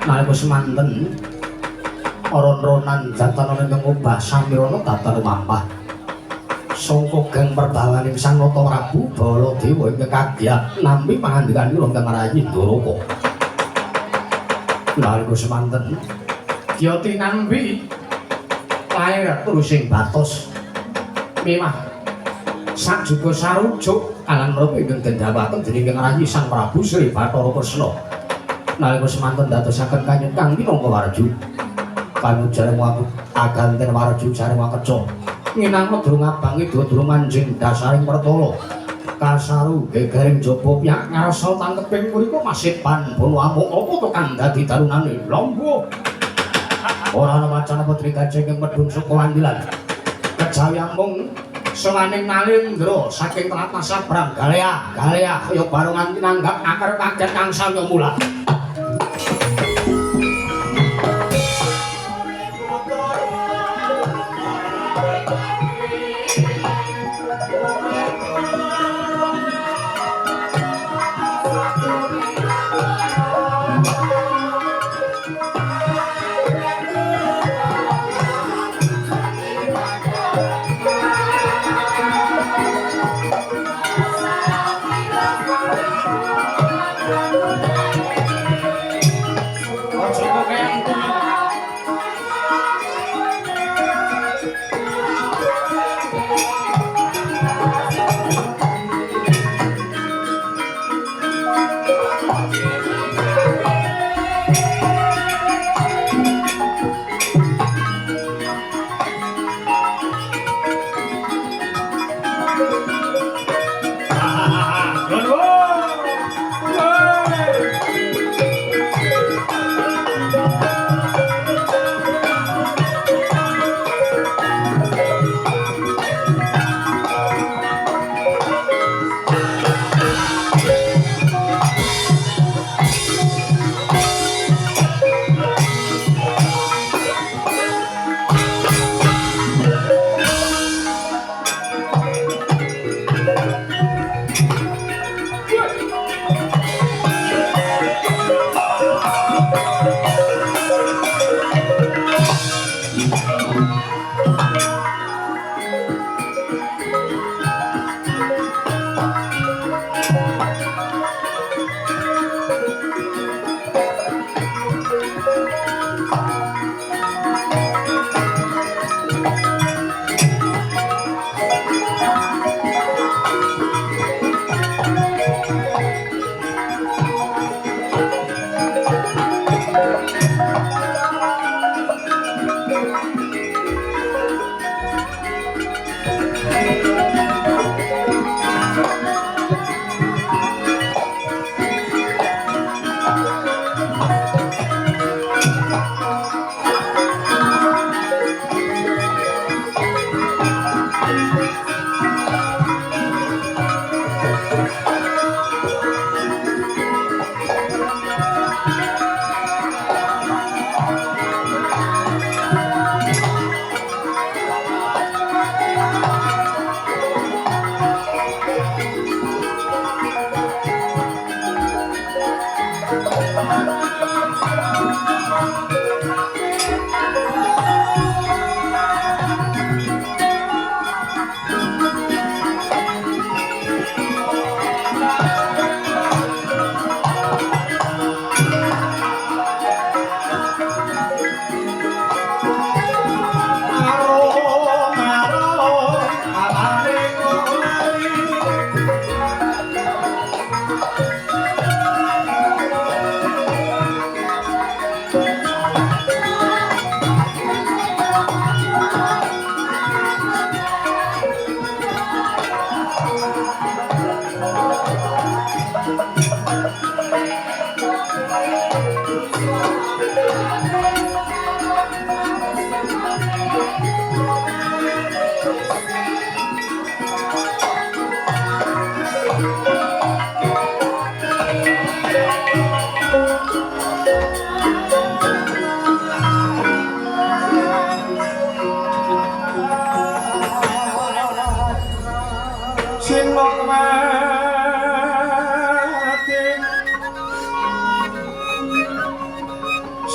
Nalika semanten ron-ronan jatanana ingkang obah samirana datan lumampah. Sangka geng perbawaning Sang Nata Prabu Baladewa ingkang kagyat nampi pangandikanira ingkang rayi Ndoraka. Nalika semanten Dyati nampi lair terusing batos mimah sajuga sarujuk kalan menapa ingkang den dawaken dening ingkang rayi Sang Prabu Sri Bathara Kresna. Nalika semanten dadosaken kanyut kang minangka warju. Kanyut jareng waku aganten warju jareng wakeca. Nginangka durung abang ida durung manjing dasaring pertala. Kasaru gegering jaba piyak ngarsa tangkeping mriku masipan bono amuk apa to kang dadi darunane lombo. Ora ana wacana putri gajeng ing medhun saka wandilan. Kejawi amung sowaning Nalendra saking tlatah Sabrang Galea, Galea kaya barongan tinanggap akar kaget kang samya mula.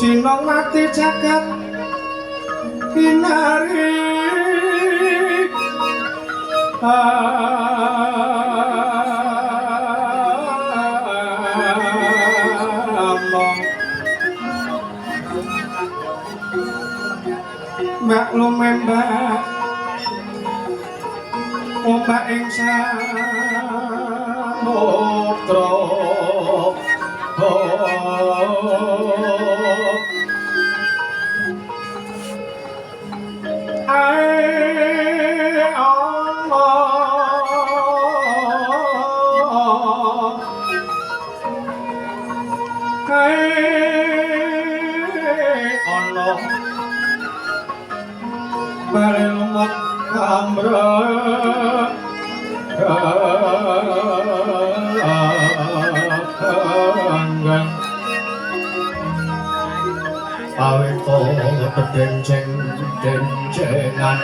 Sinongwati jagat kinari among mbak lumembak ombak ing samudra. Ae Allah kae ana bare lumut amreng awito denceng dencengan.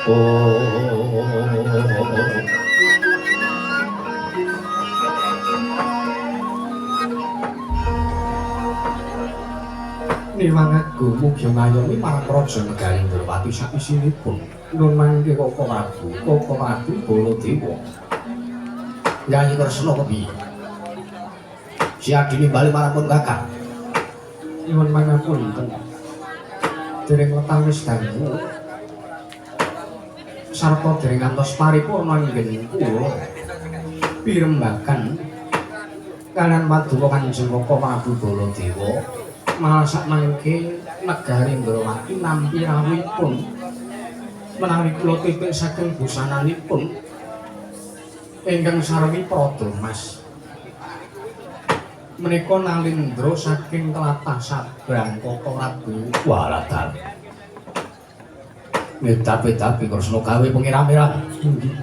Oh Niwang agung mugi ngayomi marang Raja Negari Ndrawati sakisinipun nun mangke Koko Prabu, Koko Prabu Baladewa. Yayi Kresna kepiye? Si adine bali marang pun kakang. Nyuwun pangapunten. Dereng wetang wis dangu. Sarta dereng ngantos paripurna anggen kula pirembagan kaliyan paduka Kanjeng Koko Prabu Baladewa. Malah sakmangke negari Ndrawati nampi rawuhipun menawi kula titik saking busananipun ingkang sarwi Prada Mas. Menika nalindra saking tlatah Sabrang Koko Prabu. Waladal. Ngedap-edapi Kresna gawe pengiram-iram. Inggih.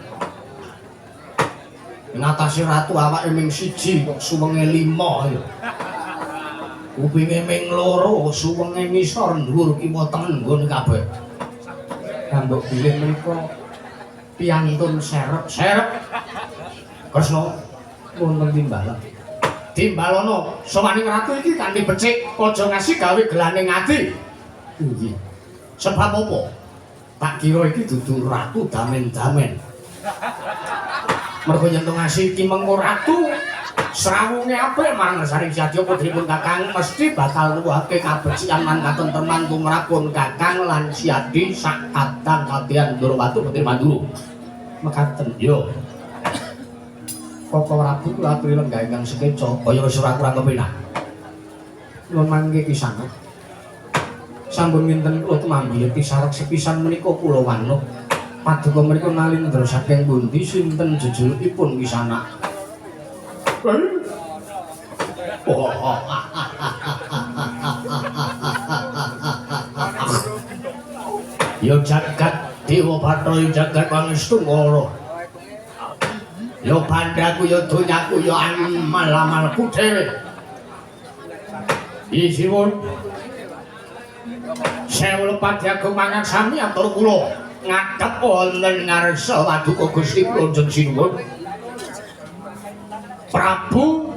Ngatasi ratu awake ming siji kok suwenge 5 ya. Kupinge ming 2, suwenge ngisor dhuwur kiwa tengen nggon kabeh. Gambok bilih menika piyantun serep-serep. Kresna wonten timbalan. Timbalono sowaning ratu iki kanthi becik aja ngasih gawe gelaning ati. Inggih. Sebab apa? Tak kira iki dudu ratu damen-damen. Mergo yen to ngasih iki mengko ratu srawunge apik marang Saring Sadya putripun Kakang mesti bakal nuwuhake kabecikan lan katentreman tumrapun Kakang lan Siadi sak kadang kadian Ndrawati putri Mandura. Mekaten yo. Koko Prabu kula aturi lenggah ingkang sekeca kaya wis ora kurang kepenak. Nuwun mangke kisanah. Sampun nginten kula tumambi pisarek sepisan menika kula wanuh. Paduka menika nalindra saking pundi sinten jejulukipun kisanak? Ya jagat Dewa Bathara jagat Pangestu Ngara. Ya bandaku ya donyaku ya amal-amalku dhewe. Isiwun sewu lepat jago mangan sami atur kula ngadhep wonten ngarsa paduka Gusti kula njeng sinuwun Prabu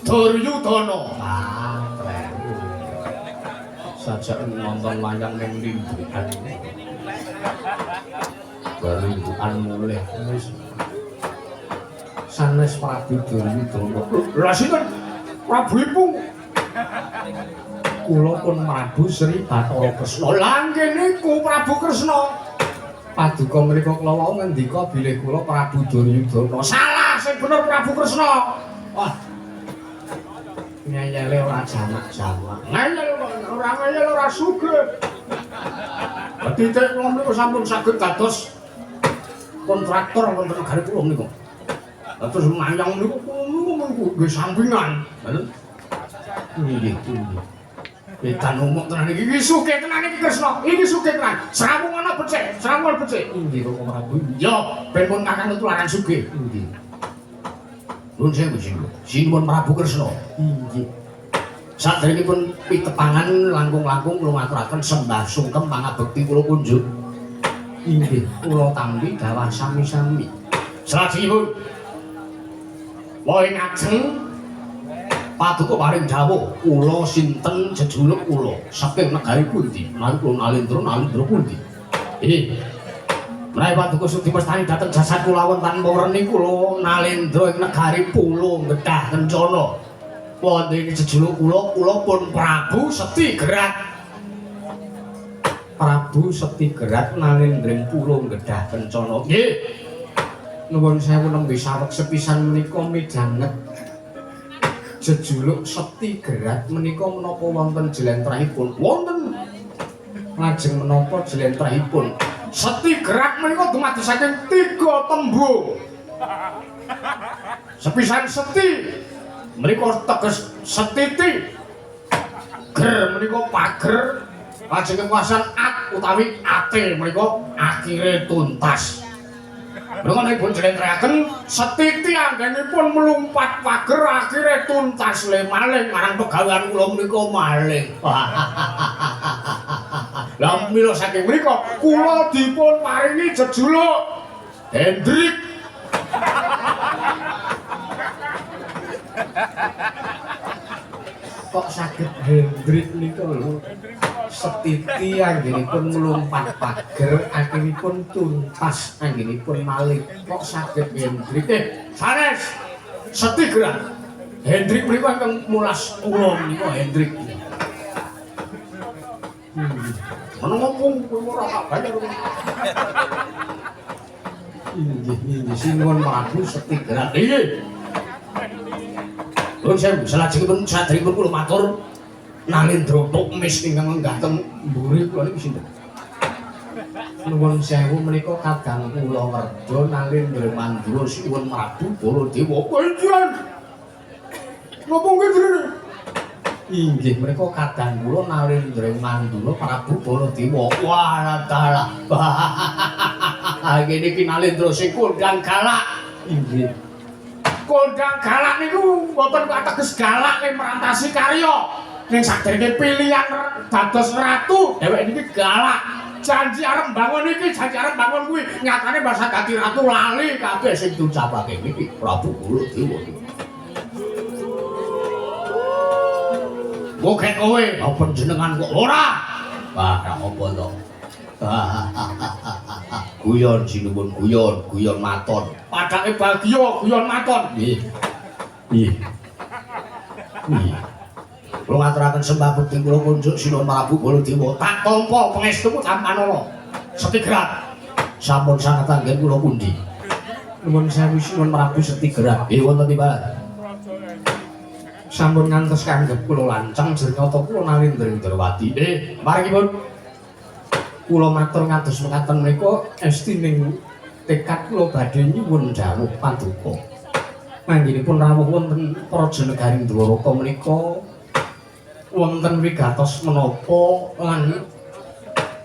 Duryudana. Ah, kleru. Sajak nonton wayang ning limbukan. Limbukan mulih wis. Sanes Prabu Duryudana. Lha sinten? Prabu Ipung. Kula pun Prabu Sri Bathara Kresna. Lah nggih niku Prabu Kresna. Paduka mriku kula wau ngendika bilih kula Prabu Duryudana. Salah, sing bener Prabu Kresna. Wah. Ngeyele ora jamak-jamak. Ngeyel ora ngeyel ora sugih. Titik kula niku sampun saged dados kontraktor wonten negari kula niku. Lah terus mayang niku niku nggih sampingan. Nggih, nggih. Edan umuk tenan iki. Iki sugih tenan iki Kresna. Iki sugih tenan. Srawung ana becik, srawung ana becik. Inggih Koko Prabu. Ya, ben pun Kakang ketularan sugih. Inggih. Nuwun sewu sinuwun. Sinuwun Prabu Kresna. Inggih. Saderengipun pitepangan langkung-langkung kula ngaturaken sembah sungkem pangabekti kula kunjuk. Inggih, kula tampi dawah sami-sami. Salajengipun wohe ngajeng Paduka paring dawuh kula sinten jejuluk kula saking negari pundi? Menawi kula Nalendra, Nalendra pundi? Nggih. Menawi paduka sudi mestani dhateng jasad kula wonten werni kula Nalendra ing negari Pulo Gedah Kencana. Wonten jejuluk kula, kula pun Prabu Setigerat. Prabu Setigerat Nalendra ing Pulo Gedah Kencana. Nggih. Nuwun sewu nembe saweg sepisan menika midhanget jejuluk Setigerat menika menapa wonten jlentrehipun? Wonten. Lajeng menapa jlentrehipun? Setigerat menika dumadi saking 3 tembung. Sepisan seti menika teges setiti. Ger menika pager, lajeng kekuasaan at utawi ate menika akhire tuntas. Menika nek jlentrehaken setiti anggenipun mlumpat pager akhire tuntas le maling marang pegawean kula menika maling. Lah mila saking menika kula dipun paringi jejuluk Hendrik. Kok saged Hendrik nika lho? Setiti anggenipun mlumpat pager akhiripun tuntas anggenipun maling. Kok saged Hendrik? Sanes Setigerat. Hendrik menika ingkang mulas kula menika Hendrik. Ana ngomong kowe ora tak bayar. Inggih, inggih sinuwun Prabu Setigerat. Nggih. Nuwun sewu, salajengipun saderengipun kula matur Nalendra Tukmis ingkang lenggah teng mburi kula niku sinten? Nuwun sewu menika kadang kula werda Nalendra Mandura sinuwun Prabu Baladewa. Inggih. Napa nggih jenenge? Inggih menika kadang kula Nalendra Mandura Prabu Baladewa. Wah, dalah. Ngene iki Nalendra sing kondang galak. Inggih. Kondang galak niku mboten ateges galak ing merantasi karya. Ning saderenge pilihan dados ratu, dheweke niki galak. Janji arep mbangun iki, janji arep mbangun kuwi, nyatane masa dadi ratu lali kabeh sing diucapake niki Prabu Baladewa. Oke kowe, apa jenengan kok ora? Wah, ra apa to. Guyon sinuwun guyon, guyon maton. Padake bagya guyon maton. Nggih. Nggih. Nggih. Kula ngaturaken sembah bekti kula kunjuk sinuwun Prabu Baladewa. Tak tampa pangestumu tampanana. Setigerat. Sampun sanget anggen kula pundi? Nuwun sewu sinuwun Prabu Setigerat. Nggih wonten timbalan. Sampun ngantos kanggep kula lancang jernyoto kula Nalendra Indrawati. Maringipun kula matur ngados mekaten menika estining tekad kula badhe nyuwun dawuh paduka. Anggenipun rawuh wonten praja negari Dwaraka menika wonten wigatos menapa lan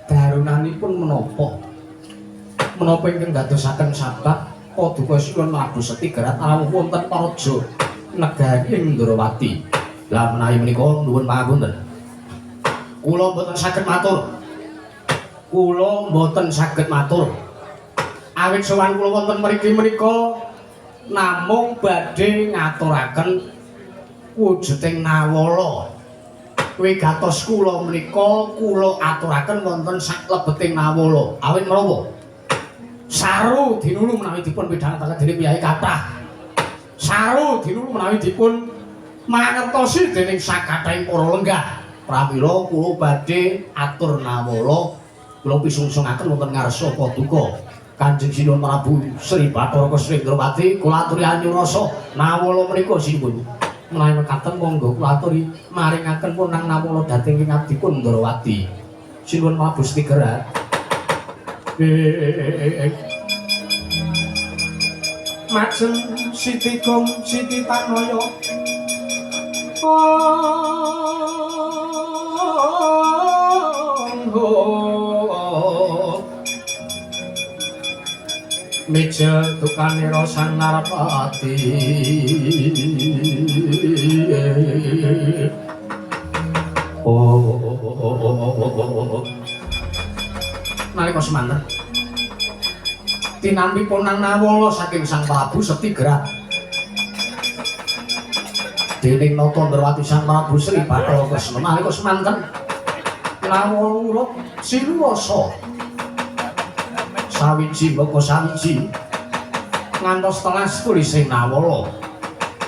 darunanipun menapa? Menapa ingkang dadosaken sabab paduka sinuwun Prabu Setigerat rawuh wonten praja negari Indrawati. Lah menawi menika nuwun pangapunten. Kula mboten saged matur. Kula mboten saged matur. Awit sowan kula wonten mriki menika namung badhe ngaturaken wujuding nawala. Wigatos kula menika kula aturaken wonten saklebeting nawala. Awit menapa? Saru dinulu menawi dipun pidhangetaken dening piyai kathah. Saru dinulu menawi dipun mangertosi dening sakathahing para lenggah. Pramila kula badhe atur nawala, kula pisungsungaken wonten ngarsa paduka Kanjeng Sinuwun Prabu Sri Bathara Srindrawati. Kula aturi anyurasa nawala menika sinuwun. Menawi mekaten monggo kula aturi maringaken punang nawala dhateng ing abdipun Ndrawati. Sinuwun Prabu Setigerat. Majeng Siti Gong Siti Tanaya. Meja dukanira sang Narapati. Oh. Nalika semanten tinampi ponang nawala saking Sang Prabu Setigerat. Dening Nata Ndrawati Sang Prabu Sri Bathara Kresna nalika semanten Nawala urut sinurasa sawiji mbaka sawiji ngantos telas tulising Nawala.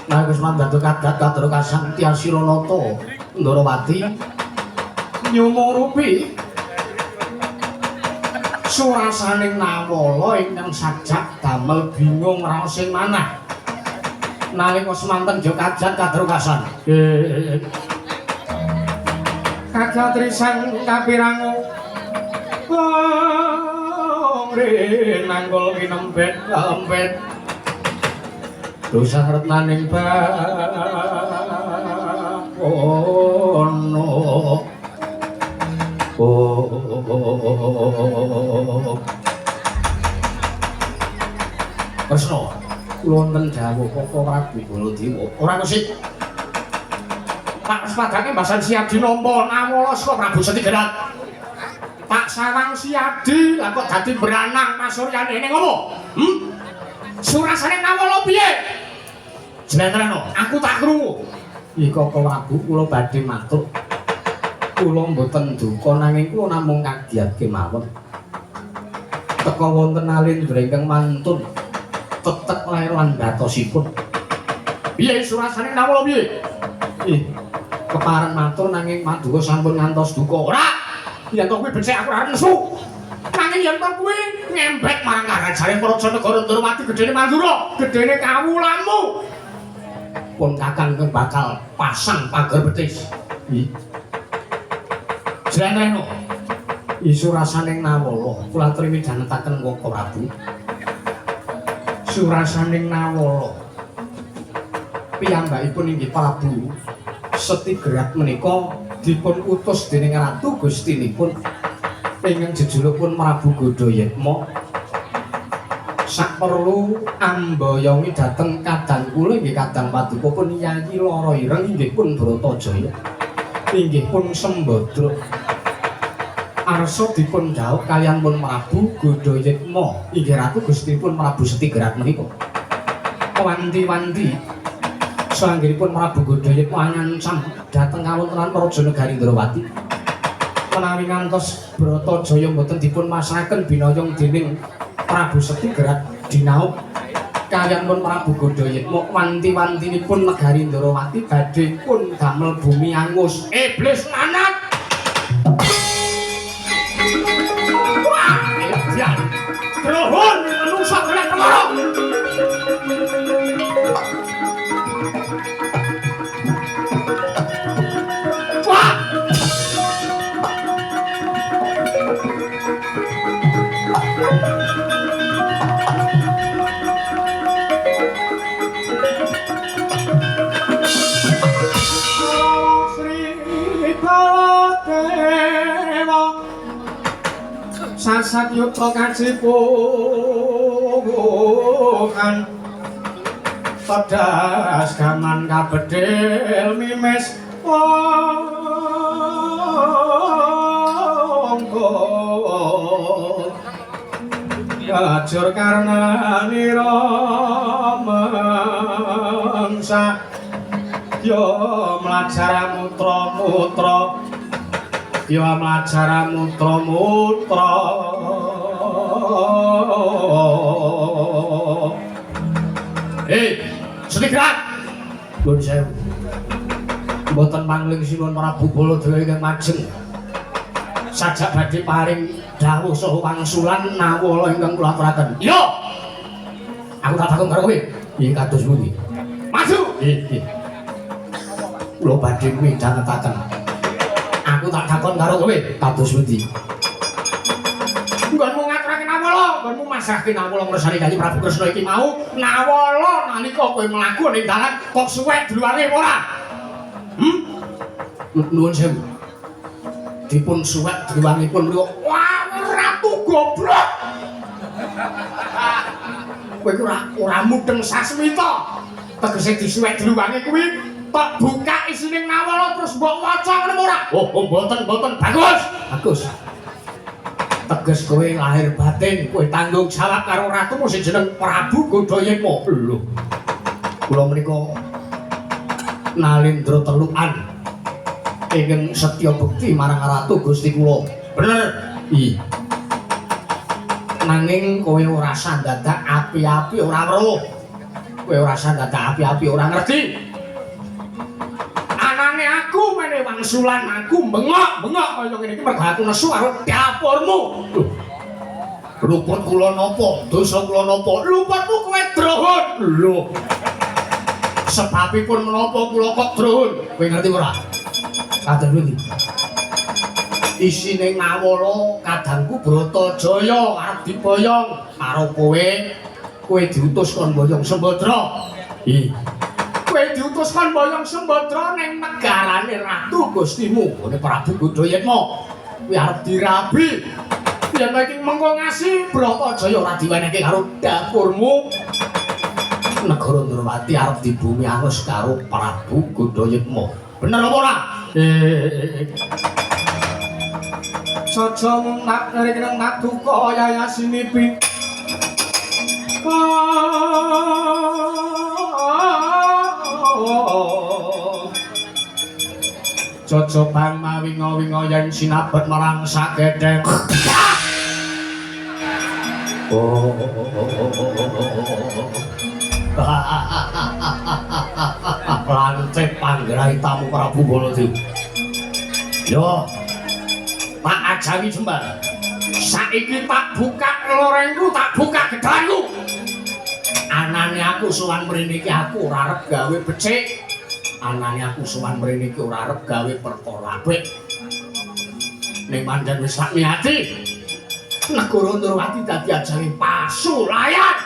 Nalika semanten dados kadat kadra kasangti Asiranata Ndrawati nyumurupi surasaning Nawala ingkang sajak damel bingung raosing manah. Nalika semanten ya kajat kadra kasan. Kajatri sang kapirangu rinanggul kinempet empet dosa retnaning bakono. Kresna wonten dawuh Koko Prabu Baladewa ora kesik tak sepadake mbasan Siadi nampa Nawala saka Prabu Setigerat. Tak sawang Siadi lah kok dadi branang pasuryane ning ngopo? Surasane Nawala piye? Jlentrehno, aku tak krungu. Ih Koko Prabu kula badhe matur. Kula mboten duka nanging kula namung kagiat kemawon. Teka wonten alindra ingkang mantun tetek lair lan batosipun. Piye surasane Nawala piye? Ih, kepareng matur nanging paduka sampun ngantos duka. Ora! Yen to kuwi becik aku ora nesu. Nanging yen to kuwi ngembek marang karajane Praja Negara Ndrawati gedene Mandura, gedene kawulamu. Pun kakang ingkang bakal pasang pager betis. Ih. Jlentrehno. Surasaning Nawala kula aturi midhanetaken Koko Prabu. Surasaning Nawala piyambakipun inggih Prabu Setigerat menika dipun utus dening Ratu Gustinipun ingkang jejulukipun Prabu Godhayetma saperlu amboyongi dhateng kadang kula inggih kadang paduka pun Yayi Lara Ireng inggih pun Bratajaya inggih pun Sembadra arsa dipun dhaup kaliyan pun Prabu Godhayetma inggih Ratu Gustinipun Prabu Setigerat menika wanti-wanti salanggenipun Prabu Godhayetma ngancam dhateng kawontenan Praja Negari Ndrawati menawi ngantos Bratajaya mboten dipun masrahaken binayong dening Prabu Setigerat dinaup kaliyan pun Prabu Godhayetma wanti-wantinipun Negari Ndrawati badhe pun damel bumi angus. Iblis lanat. Wah, edan. Druhun menungsa golek perkara. Wah! Sri Baladewa sasat yuta kacipukan pedas gaman kabedhil mimis wong kajur karna nira mengsa ya mlajar mutra mutra ya mlajar mutra mutra. Hei, Setigerat. Nuwun sewu. Mboten pangling sinuwun Prabu Baladewa ingkang majeng. Sajak badhe paring dawuh saha wangsulan Nawala ingkang kula aturaken. Iya. Aku tak takon karo kowe. Nggih kados pundi? Maju. Nggih, nggih. Kula badhe midhangetaken. Aku tak takon karo kowe kados pundi? Nggonmu ngaturake Nawala, nggonmu masrahke Nawala ngresani Kanjeng Prabu Kresna iki mau. Nawala nalika kowe mlaku ning dalan kok suwek dluwange apa ora? Nuwun sewu. Dipun suwek dluwangipun mriku. Wah, ratu goblok. Kowe iku ora mudeng sasmita. Tegese disuwek dluwange kuwi tok buka isine Nawala terus mbok waca ngono ora? Oh, mboten, mboten. Bagus. Bagus. Teges kowe lahir batin, kowe tanggung jawab karo ratumu sing jeneng Prabu Godhayetma. Lho. Kula menika Nalendra Telukan ingkang setya bekti marang Ratu Gusti kula. Bener? Iya. Nanging kowe ora sandadak api-api ora weruh. Kowe ora sandadak api-api ora ngerti. Anane aku mene wangsulan aku bengok-bengok kaya ngene iki mergo aku nesu karo dapurmu. Lho. Luput kula napa? Dosa kula napa? Luputmu kowe drohon. Lho. Sebabipun menapa kula kok drohon? Kowe ngerti ora? Kados pundi? Isine ngawala kadangku Bratajaya arep diboyong karo kowe. Kowe diutus kon boyong Sembadra. Ih. Kowe diutus kon boyong Sembadra ning negarane Ratu Gustimu, gone Prabu Gundayetma. Kowe arep dirabi. Yen iki mengko ngasih Bratajaya ora diwenehke karo dapurmu. Negara Ndrawati arep dibumi angus karo Prabu Gundayetma. Bener apa ora? Saja mung tak ngrikneng paduka yayasinipi. Jaja bang mawinga-winga yen sinabet marang sagedheng. Oh. Lancip panggraitamu Prabu Baladewa. Yo. Tak ajawi jembar. Saiki tak buka lorengku, tak buka gedangku. Anane aku sowan mrene iki aku ora arep gawe becik. Anane aku sowan mrene iki ora arep gawe perkara apik. Ning pancen wis tak niati. Negara Ndrawati dadi ajare pasulayan.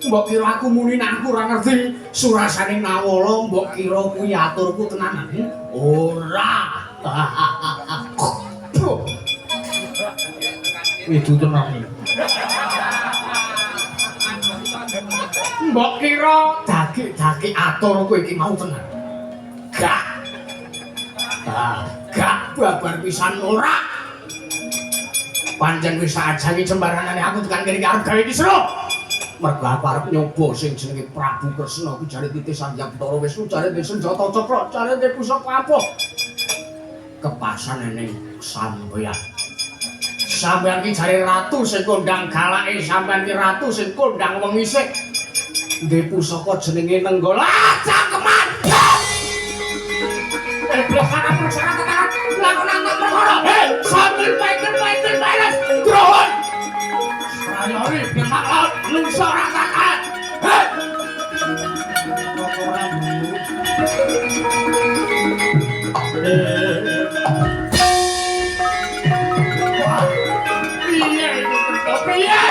Mbok kira aku muni nek aku ora ngerti surasane Nawala, mbok kira kuwi aturku tenanan. Ora. Widu tenan. Mbok kira dagik-dagik aturku iki mau tenan. Gak. Ah, gak babar pisan ora. Pancen wis tak ajangi jembaranane aku tekan kene iki arep gawe kisruh. Mergo aku arep nyoba sing jenenge Prabu Kresna ku jare titih Sang Hyang Bathara Wisnu jare ndek senjata cakra jare ndek pusaka apa. Kepasan ning sampeyan. Sampeyan ki jare ratu sing kondang galake, sampeyan ki ratu sing kondang wengisik. Ndek pusaka jenenge Nenggala. Cangkeman. Hei, sambil Michael Michael Myers, drohon. Rayori benak laut, nungso ora tahan. Hei. Wah, piye iki kerto piye?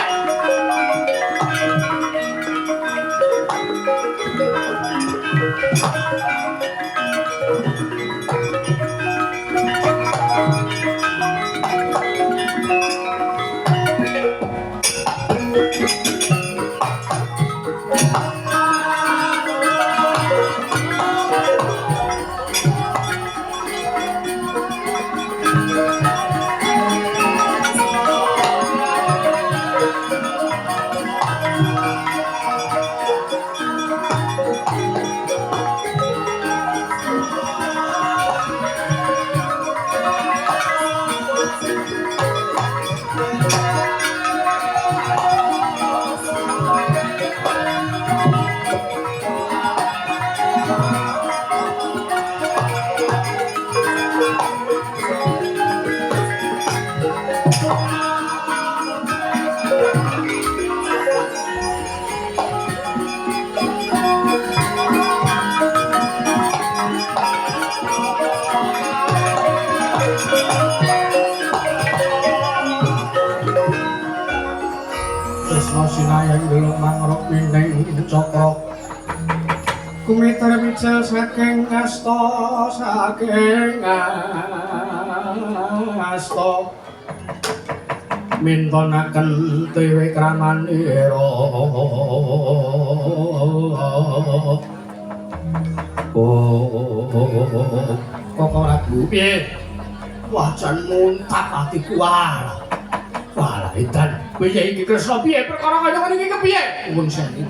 Cakra kumiter mijil saking asta saking asta mintonaken triwikramanira. Oh kok ora piye? Wah jan muntah atiku walah. Walah edan piye iki Kresna piye perkara kaya ngene iki kepiye? Nuwun sewu.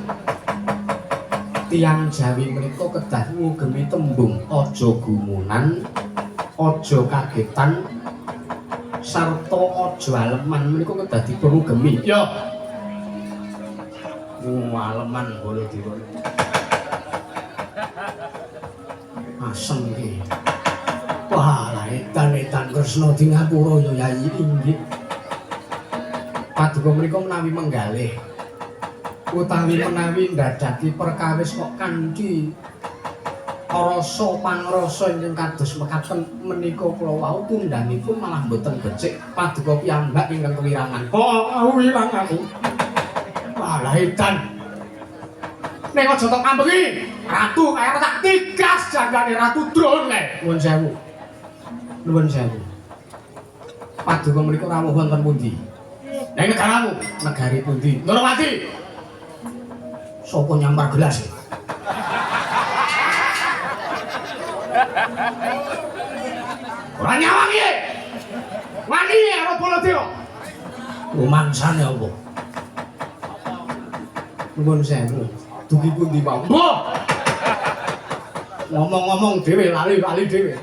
Tiyang Jawi menika kedah ngugemi tembung aja gumunan, aja kagetan, sarta aja aleman menika kedah dipun ugemi. Ya. Aleman Baladewa. Asem iki. Wah, lah edan-edan Kresna di ngapura ya Yayi inggih. Paduka menika menawi menggalih utawi menawi ndadaki perkawis kok kanthi rasa pangrasa ingkang kados mekaten menika kula wau tundhanipun malah mboten becik. Paduka piyambak ingkang kewirangan. Oh, wirang aku. Wah, lah edan. Ning aja tok kambengi. Ratu kaya tak tigas jagane Ratu Drone kae. Nuwun sewu. Nuwun sewu. Paduka menika rawuh wonten pundi? Ning negaramu, negari pundi? Ndorowati. Sopo nyampar gelas? Ora nyawang iki. Wani karo Baladewa. Rumangsane apa? Nuwun sewu. Dugi pundi wae? Mbah. Ngomong-ngomong dhewe lali-lali dhewe.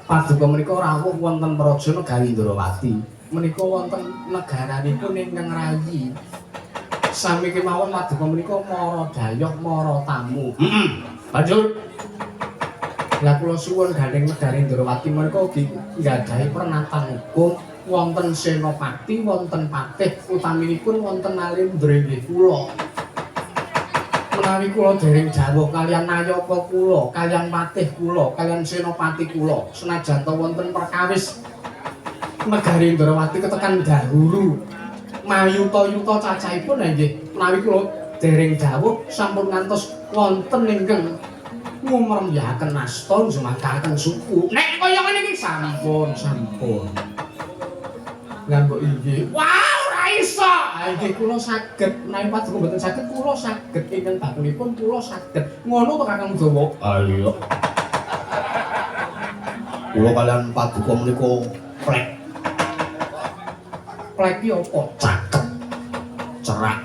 Paduka menika rawuh wonten praja negari Ndrawati. Menika wonten negaranipun ingkang rayi. Sami kemawon paduka menika mara dayoh mara tamu. Heeh. Banjur lah kula suwun gandeng negari Ndrawati menika ugi nggadahi pernatan hukum wonten senopati, wonten patih, utaminipun wonten alendra inggih kula. Menawi kula dereng jawuh kaliyan nayaka kula, kaliyan patih kula, kaliyan senopati kula, senajan ta wonten perkawis negari Ndrawati ketekan dahulu mayuta-yuta cacahipun nggih menawi kula dereng dawuh sampun ngantos wonten ingkang ngumrembyaken asta njumakaken suku. Nek kaya ngene iki sampun, sampun. Lah mbok inggih. Wah, ora iso. Ha inggih kula saged, menawi paduka mboten saged kula saged ingkang bakunipun kula saged. Ngono to Kakang Udawa? Ha iya. Kula kaliyan paduka menika plek. Plek ki apa? Cakep. Cerak.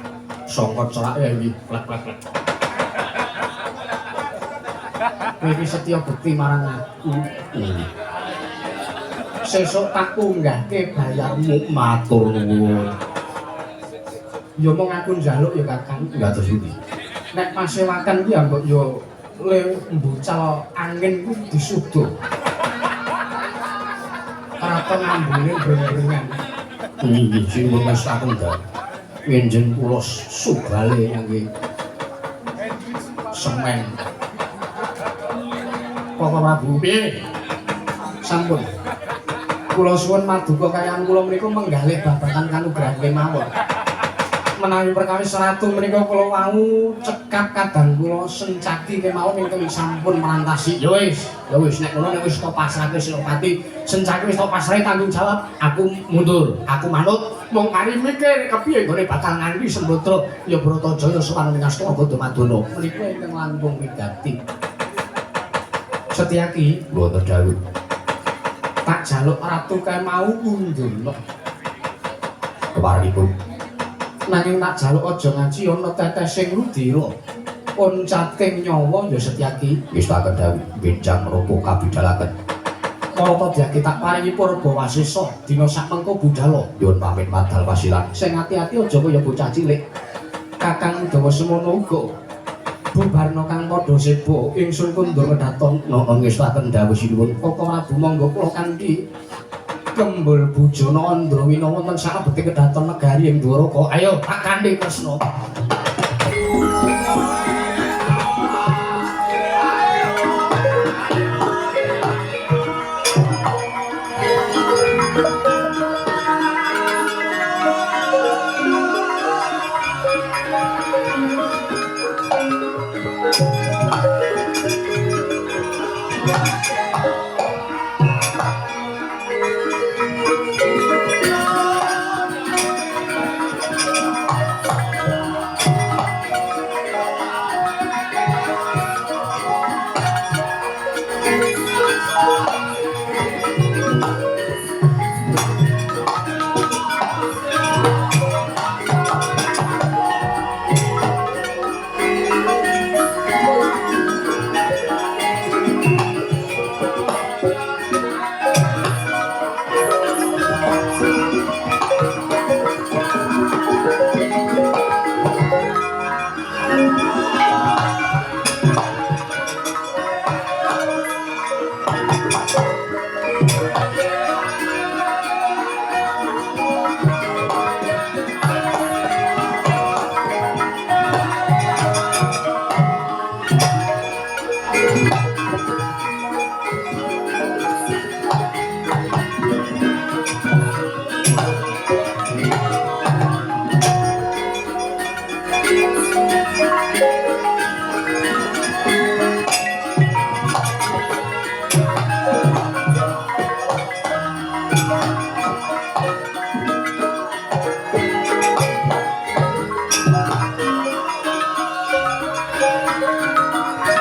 Sangka cerak ya iki plek plek plek. Kowe iki setya bekti marang aku. Sesuk tak unggahke bayarmu, matur nuwun. Ya mung aku njaluk ya Kakang. Enggak terus iki. Nek pasewakan ki ya mbok ya le mbucal angin ku disudo. Kraton ambune breng-brengan. Inggih sinuwun mestaken dalem. Ngenjeng kula sugale ngangge semen. Koko Prabu piye? Sampun. Kula suwun maduka kaliyan kula menika menggalih babagan kanugrahan kemawon. Menawi perkawis ratu menika kula wau cekap kadang kula sencaki kemawon ingkang sampun merantasi. Ya wis, ya wis nek ngono nek wis tok pasrahke Senopati, sencaki wis tok pasrahe tanggung jawab, aku mundur, aku manut. Mung kari mikir kepiye nggone bakal nganti Sembadra ya Bratajaya sowan ing Astana Gandhamadana. Menika ingkang langkung wigati. Setyaki wonten dawuh. Tak jaluk ratu kae mau undulna. Keparenipun. Nanging tak jaluk aja ngaji ana tetesing ludira. Oncating nyawa ya Setyaki. Wis tak dawuh benjang menapa kabidalaken. Marata dyaki tak paringi purba wasesa dina sakmengko budhala. Nyuwun pamit madal wasilan. Sing ati-ati aja kaya bocah cilik. Kakang Udawa semono uga. Bubarna kang padha seba ingsun kundur kedaton nono ngestaken dawuh sinuwun Koko Prabu monggo kula kanthi kembul bujana Andrawina wonten salebete kedaton negari ing Dwaraka. Ayo tak kanthi Kresna.